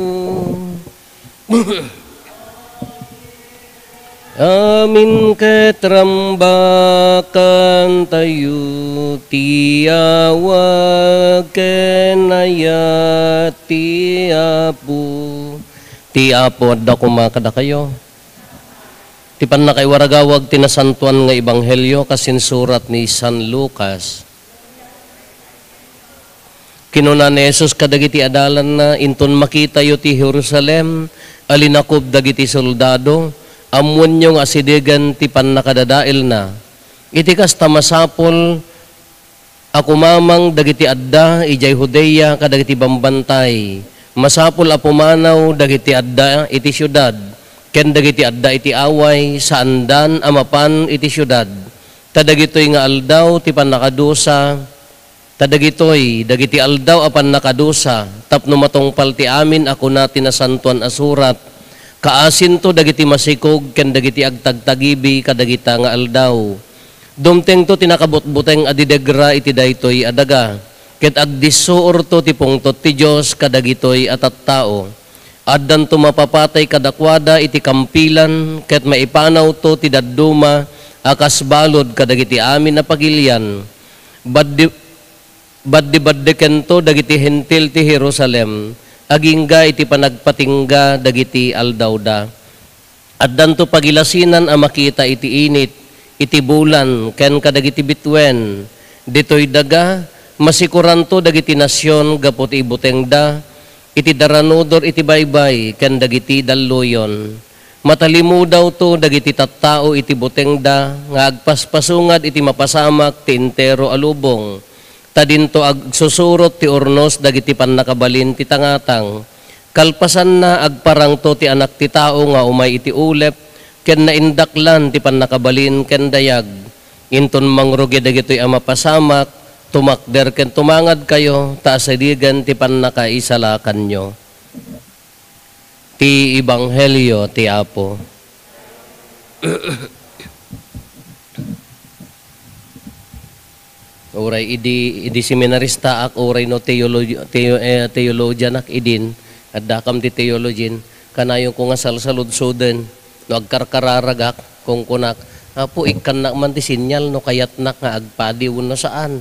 Amin ket rambakan tayo ti awag ken ayat ti Apo. Ti Apo adda koma kadakayo. Ti pannakaiwaragawag ti nasantoan nga ebanghelio kas insurat ni San Lucas. Kinuna ni Jesus kadagiti adalanna, "Inton makitayo ti Jerusalem a linakob dagiti soldado, ammoenyo nga asidegen ti pannakadadaelna. Iti kasta, masapul a kumamang dagiti adda idiay Judea kadagiti bambantay. Masapul a pumanaw dagiti adda iti siudad ken dagiti adda iti away, saandan a mapan iti siudad. Ta dagitoy nga aldaw ti pannakadusa, ta dagitoy dagiti aldaw a pannakadusa, tapno matungpal ti amin a kuna ti Nasantoan a Surat, 'Kaasinto dagiti masikog ken dagiti agtagtagibi kadagita nga aldaw.' Dumtengto ti nakabutbuteng a didegra iti daytoy a daga, ket agdissuorto ti pungtot ti Dios kadagitoy a tattao. Addanto mapapatay kadakuada iti kampilan, ket maipanawto ti dadduma a kas balud kadagiti amin a pagilian. Baddi-, baddibaddikento dagiti Hentil ti Jerusalem, agingga iti panagpatingga dagiti aldawda. Addanto pagilasinan a makita iti init, iti bulan, ken kadagiti bituen. Ditoy daga, masikoranto dagiti nasion gapu ti ibutengda, iti daranudor iti baybay, ken dagiti dalluyon. Matalimudawto dagiti tattao iti butengda nga agpaspasungad iti mapasamak ti entero a lubong. Ta dinto agsusurot ti urnos dagiti pannakabalin ti tangatang. Kalpasanna, agparangto ti Anak ti Tao nga umay iti ulep, ken naindaklan ti pannakabalin ken dayag. Inton mangrugi dagitoy a mapasamak, tumakder ken tumangadkayo, ta asidegen ti pannakaisalakanyo. Ti Ebanghelio ti Apo. Uray idi, idi seminaristaak, uray no teologi-, teo-, eh, theologianak idin, addakam ti theologian, kanayonko nga salsaludsoden, no agkarkararagak, kunkunak, "Apo, ikkannak man ti senyal no kayatnak nga agpadi wenno saan."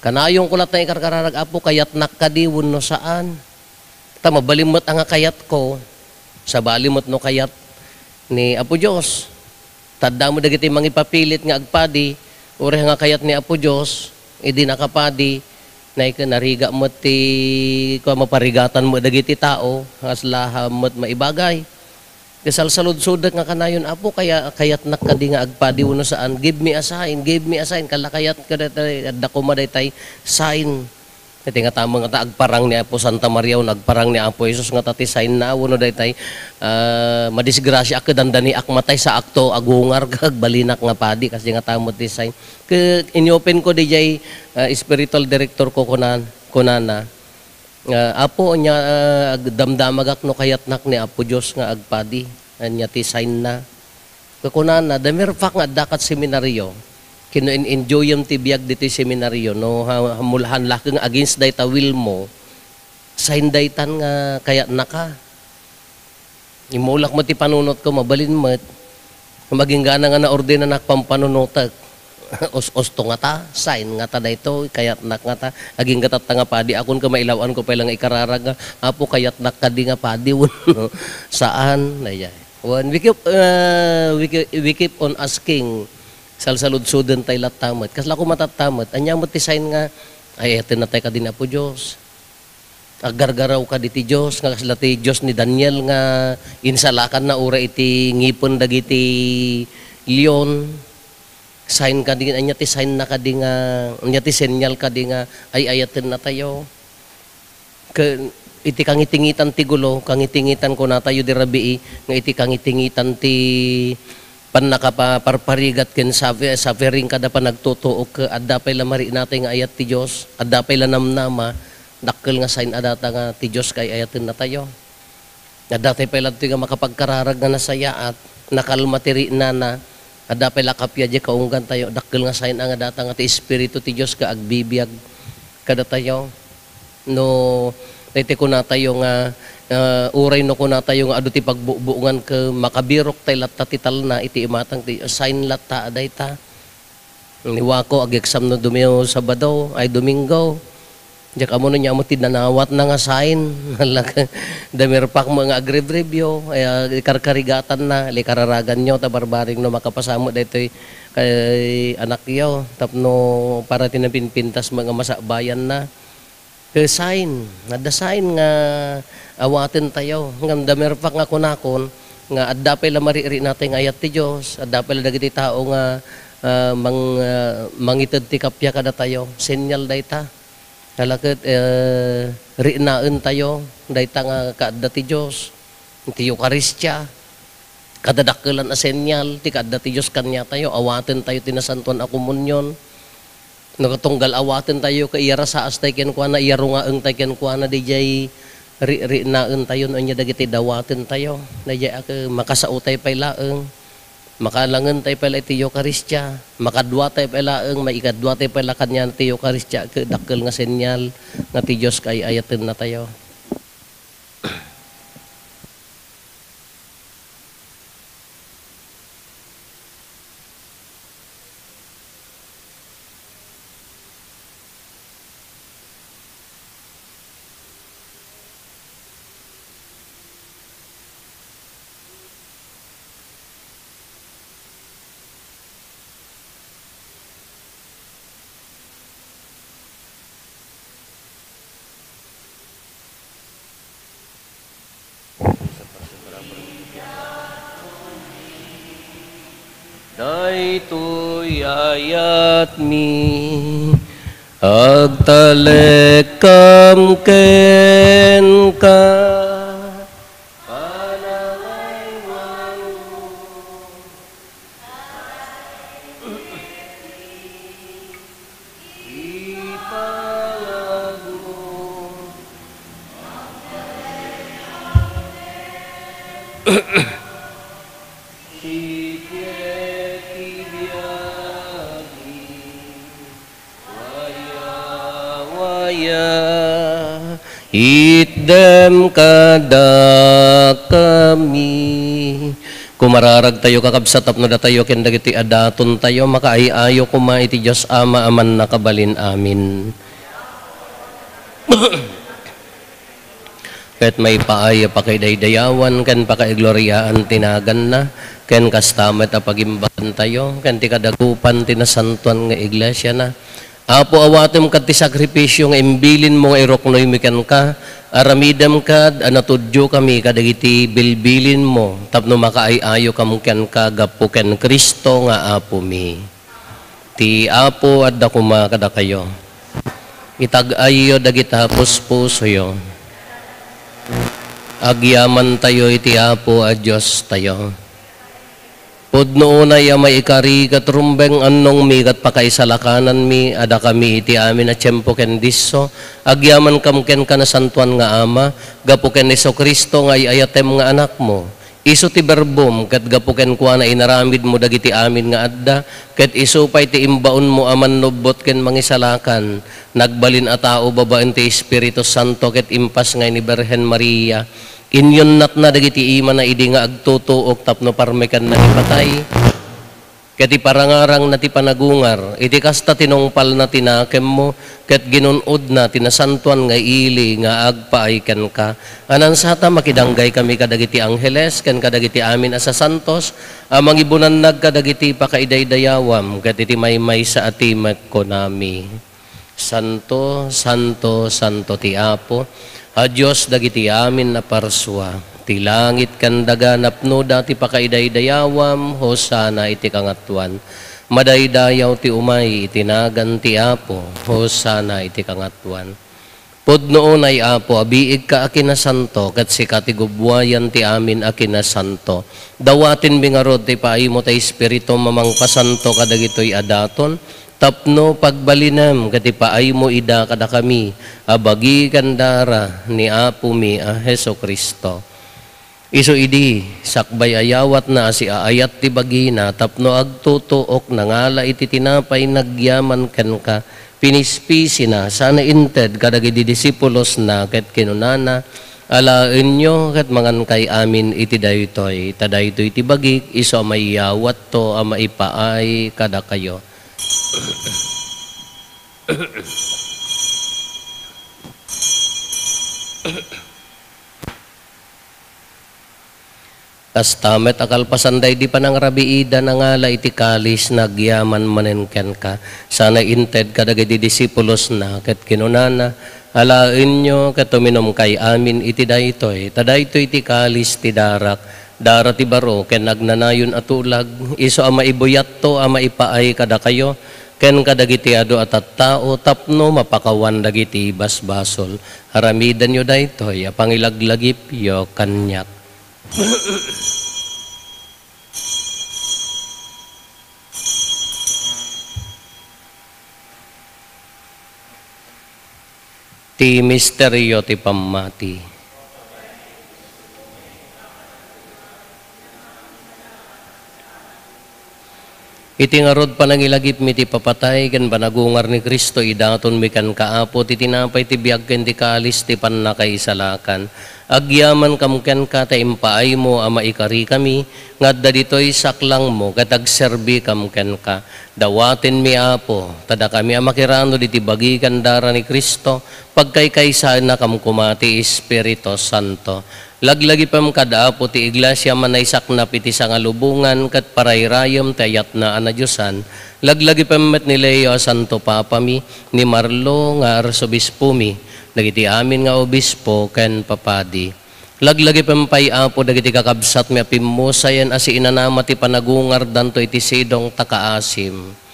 Kanayonko latta nga ikarkararag, "Apo, kayatnak kadi wenno saan?" Ta mabalin met a nga kayatko, sabali met no kayat ni Apo Dios. Ta adda met dagiti mangipapilit nga agpadi, uray nga kayat ni Apo Dios, idi nakapadi, nay-, narigat met ti, kua, maparigatan met dagiti tao, kasla met maibagay. Ti salsaludsodak nga kanayon, "Apo, kaya-, kayatnak kadi nga agpadi wenno saan? Give me a sign, give me a sign." Kala kayat ka daytay, adda koma daytay sign. Iti nga tama nga ta agparang ni Apo Santa Maria wenno agparang ni Apo Jesus nga ta ti sign na wenno daytay, ah, madisgrasya ket dandani ak matay sa akto agungar ket agbalinak nga padi, kasi nga tama ti sign. Ke-, inyopen ko dijay, ah, spiritual director ko kunan-, kunana. Ah, "Apo, ania, ah, agdamdamagak no kayatnak ni Apo Dios nga agpadi. Ania ti sign na?" Kakunana, "The mere fact nga addakat seminaryo, ken no in-enjoyem ti biag ditoy seminaryo, no ha-, hamulahan laki nga against dayta will mo, sign daytan nga kayatnaka." Immulak met ti panunotko, mabalin met. Maginggana nga naordinanak pampanunotek. Us-usto ngata, sign ngata daytoy, kayatnak ngata. Agingga tatta nga padi, akon ket mailaw-anko pay la nga ikararag nga, "Apo, kayatnak kadi nga padi wenno saan?" Daydiay. Wen, we keep, uh, we keep, we keep on asking, salsaludsodentay latta met. Kasla koma tatta met, ania met ti sign nga, ay, ayatenna tay kadi ni Apo Dios? Aggargaraw kadi ti Dios, nga kasla ti Dios ni Daniel nga insalakanna uray iti ngipen dagiti leon. Sign kadi, ania ti sign na kadi nga, ania ti senyal kadi nga ay-ayatennatayo? Ke-, iti kangitingitan ti gulo, kangitingitan kunatayo di rabii, nga iti kangitingitan ti pannakapaparparigat ken suffe-, suffering kada panagtutuok, ke-, adda pay la marinatay nga ayat ti Dios, adda pay la namnama, dakkel nga sign a data nga ti Dios kay ayatennatayo. Adda tay pay ladtoy nga makapagkararag nga nasayaat, nakalma ti rinana, adda pay la kappia diay kaunggantayo, dakkel nga sign a nga data nga ti Espiritu ti Dios nga agbibiag kadatayo. No, daytoy kunatayo nga, ah, uray no kunatayo nga adu ti pagbubuongan ket makabiroktay latta ti talna iti imatang ti sign latta a dayta. Ni Wako, ag-exam no Domingo, Sabado, ay Domingo. Diak ammo no ania met ti nanawatna nga sign. The mere fact met nga agrebribyo, ay, ah, karkarigatanna, ikararaganyo, ta barbareng no makapasa met daytoy kay anakyo, tapno para ti napinpintas met nga masabayanna. Ket sign, adda sign nga awatentayo. Ngem the mere fact nga kunakon nga adda pay la maririnatayo nga ayat ti Dios, adda pay la dagiti tao nga, ah, mang-, ah, mangited ti kappia kadatayo. Senyal dayta. Kala ket, eh, rinaentayo dayta nga kaadda ti Dios. Ti Eukaristia, kadadakkelan a senyal ti kaadda ti Dios kaniatayo, awatentayo ti Nasantoan a Komunion. No katunggal awatentayo ket iyarasaastay kenkuana, iyarungaengtay kenkuana, didiay ri-, rinaentayo no ania dagiti dawatentayo. Didiay a ke-, makasaotay pay laeng, makaalangentay pay la iti Eukaristia, makaduatay pay laeng, maikaduatay pay la kaniana ti Eukaristia, ket dakkel nga senyal nga ti Dios kaay-ayatennatayo. Daytoy ayatmi, agtalekkam kenka. Panangaywanmo. Ipangagmo. Sipyet ti biagi. Waya, waya, itdem kadakami. Kumararagtayo, kakabsat, tapno datayo ken dagiti adatontayo makaay-ayo koma iti Dios Ama a mannakabalin amin. Ket maipaay a pakaidaydayawan ken pakaigloriaan ti naganna, ken kasta met a pagimbagantayo ken ti kadagupan ti nasantoan nga iglesiana. Apo, awatem kad ti sakripisio nga imbilinmo nga iruknoymi kenka, aramidem kad a natudiokami kadagiti bilbilinmo tapno makaay-ayokam kenka gapu ken Cristo nga Apomi. Ti Apo adda koma kadakayo. Itag-ayyo dagita puspusoyo. Agyamantayo iti Apo a Diostayo. Pudno unay a maikari ket rumbeng annongmi ket pakaisalakananmi a dakami iti amin a tiempo ken disso, agyamankam kenka, Nasantoan nga Ama, gapu ken Jesu-Cristo nga ay-ayatem nga Anakmo. Isu ti Berbom, ket gapu kenkuana inaramidmo dagiti amin nga adda, ket isu pay ti imbaonmo a mannubbot ken mangisalakan. Nagbalin a tao babaen ti Espiritu Santo ket impas ngay ni Birhen Maria. Inyunnatna dagiti imana idi nga agtutuok tapno parmekenna ti patay. Ket iparangarangna ti panagungar. Iti kasta, tinungpalna ti nakemmo, ket ginun-odna ti nasantoan nga ili nga agpaay kenka. Anansata, makidanggay kami kadagiti angheles ken kadagiti amin a sasantos a mangibunannag kadagiti pakaidaydayawam ket iti maymaysa a timek kunami. Santo, santo, santo ti Apo, a Dios dagiti amin a parsua. Ti langit ken daga napnoda ti pakaidaydayawam. Hosanna iti kangatoan. Madaydayaw ti umay iti nagan ti Apo. Hosanna iti kangatoan. Pudno unay, Apo, a biigka a kinasanto, ket sika ti gubbuayan ti amin a kinasanto. Dawatenmi ngarud ti paaymo ti Espiritum a mangpasanto kadagitoy a daton, tapno pagbalinem ket ipaaymo ida kadakami a bagi ken dara ni Apomi a Jesu-Cristo. Isu idi, sakbay a yawatna a siaayat ti bagina tapno agtutuok, nangala iti tinapay, nagyaman kenka, pinispisina, sana inted kadagiti disipulosna ket kinunana, "Alaenyo ket mangankay amin iti daytoy, ta daytoy ti bagik, isu a maiyawatto a maipaay kadakayo." Kasta met a kalpasan daydi panangrabiida, nangala iti kalis, nagyaman manen kenka, sana inted kadagiti disipulosna, ket kinunana, Alaenyo ket uminumkay amin iti daytoy, ta daytoy ti kalis ti darak, dara ti baro ken agnanayon a tulag, isu a maibuyatto a maipaay kadakayo ken kadagiti adu a tattao tapno mapakawan dagiti basbasol. Aramidenyo daytoy a pangilaglagipyo kaniak. Ti misterio ti pammati. Iti ngarud, panangilagipmi ti papatay ken panagungar ni Cristo, idatonmi kenka, Apo, ti tinapay ti biag ken ti kalis ti pannakaisalakan. Agyamankam kenka ta impaaymo a maikarikami nga adda ditoy saklangmo ket agserbikam kenka. Dawatenmi, Apo, ta dakami a makiranod iti bagi ken dara ni Cristo, pagkaykaysaennakam koma ti Espiritu Santo. Laglagipem kad Apo ti Iglesia a naisaknap iti sangalubongan ket parairayem ti ayatna a nadiosan. Laglagipem met ni Leo a santo papami, ni Marlo nga arsobispomi, dagiti amin nga obispo ken papadi. Laglagipem pay, Apo, dagiti kakabsatmi a pimmusayen a siinanama ti panagungardanto iti sidong ta kaasim.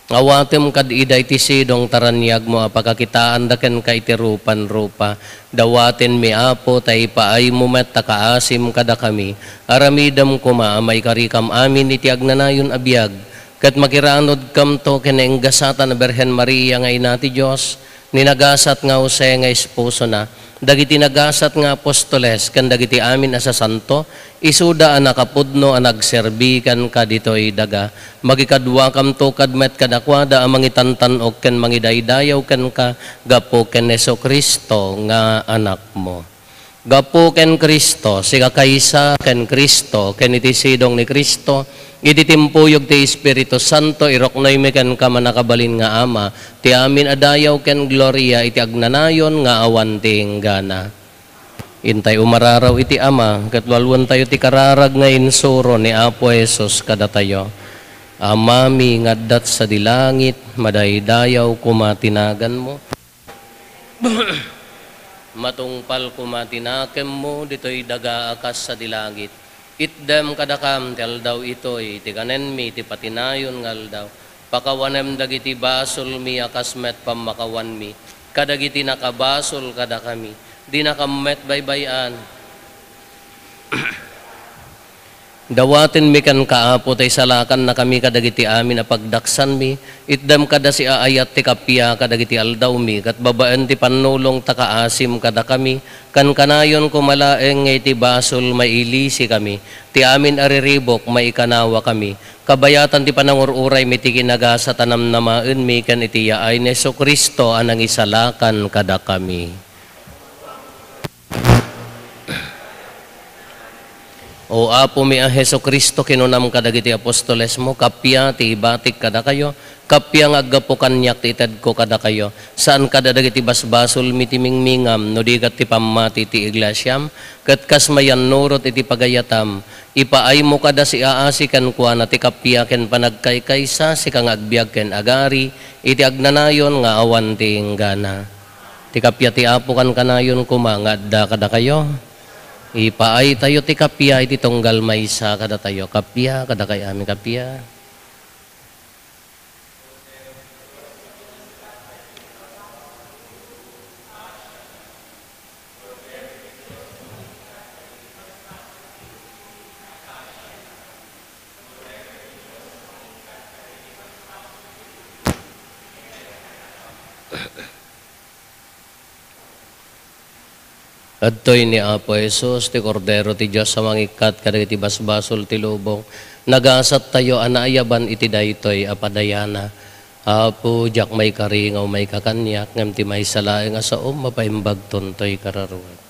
Awatem kad ida iti sidong ta raniagmo a pakakitaanda kenka iti rupan-rupa. Dawatenmi, Apo, ta ipaaymo met ta kaasim kadakami. Aramidem koma a maikarikam amin iti agnanayon a biag, ket makiranodkamto ken nainggasatan a Birhen Maria nga Ina ti Dios, ni nagasat nga Jose nga esposona, dagiti nagasat nga apostoles, ken dagiti amin a sasanto, isuda a nakapudno a nagserbi kenka ditoy daga. Makikaduakamto kad met kadakuada a mangitantan-ok ken mangidaydayaw kenka gapu ken Jesu-Cristo nga Anakmo. Gapu ken Cristo, sika kaysa ken Cristo, ken iti sidong ni Cristo, iti timpuyog ti Espiritu Santo, iruknoymi kenka, mannakabalin nga Ama, ti amin a dayaw ken gloria iti agnanayon nga awan ti inggana. Intay umararaw iti Ama, ket walwentayo ti kararag nga insuro ni Apo Jesus kadatayo. Amami nga adda sadi langit, madaydayaw koma ti naganmo. Matungpal koma ti nakemmo ditoy daga a kas sadi langit. Itdem kadakam ti aldaw itoy ti kanenmi ti patinayon nga aldaw. Pakawanem dagiti basolmi a kas met pammakawanmi kadagiti nakabasol kadakami. Dinakam met baybay-an. Dawatenmi kenka, Apo, ta isalakannakami kadagiti amin a pagdaksanmi. Itdem kada siaayat ti kappia kadagiti aldawmi, ket babaen ti pannulong ta kaasim kadakami, kankanayon koma laeng nga iti basol mailisikami, ti amin a riribuk maikanawakami, kabayatan ti panangur-uraymi ti kinagasat a namnamaenmi ken iti yaay ni Jesu-Cristo a nangisalakan kadakami. O Apomi a Jesu-Cristo, kinunam kadagiti apostolesmo, kappia ti ibatik kadakayo, kappia nga aggapu kaniak ti itedko kadakayo. Saan kada dagiti basbasolmi ti mingmingam, no di ket ti pammati ti iglesiam, ket kas mayannurot iti pagayatam, ipaaymo kada siaasi kenkuana ti kappia ken panagkaykaysa, sika nga agbiag ken agari iti agnanayon nga awan ti inggana. Ti kappia ti Apo kankanayon koma nga adda kadakayo. Ipaaytayo ti kappia iti tunggal maysa kadatayo. Kappia, kadakay amin kappia. Adtoy ni Apo Jesus, ti Kordero ti Dios a mangikkat kadagiti basbasol ti lubong. Nagasattayo a naayaban iti daytoy a padayana. Apo, diak maikari nga umayka kaniak, ngem ti maysa laeng a saom, mapaimbagton toy kararuek.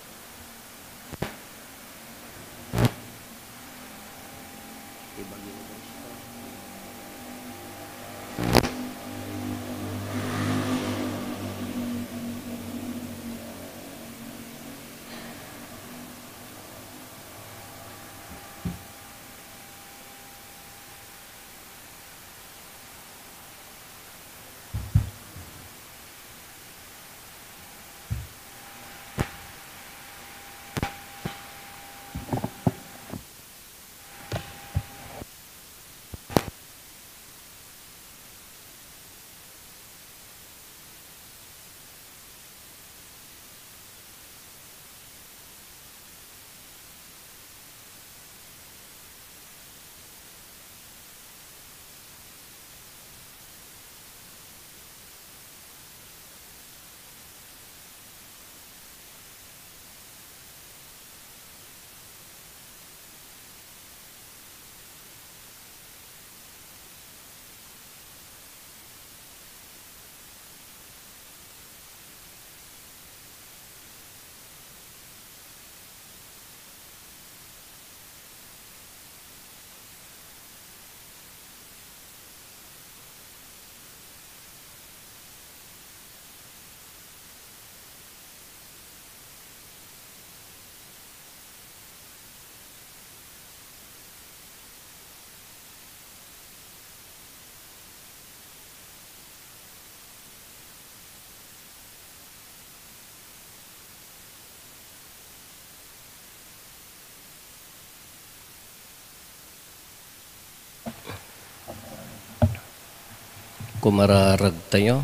Pumararagtayo.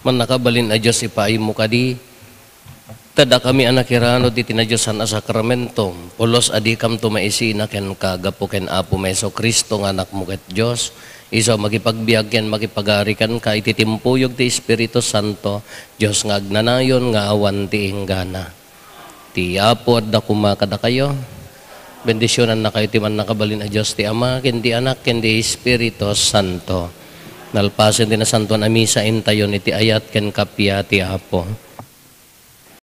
Mannakabalin a Dios, ipaaymo kadi ta dakami a nakiranud iti nadiosan a sakramento, pulos a dikamto maisina kenka gapu ken Apo Jesu-Cristo nga Anakmo ket Dios, isu a makipagbiag ken makipagari kenka iti timpuyog ti Espiritu Santo, Dios nga agnanayon nga awan ti inggana. Ti Apo adda koma kadakayo. Bendisionannakayo ti mannakabalin a Dios ti Ama, ken ti Anak, ken ti Espiritu Santo. Nalpasen ti nasantoan a misa, intayon iti ayat ken kappia ti Apo.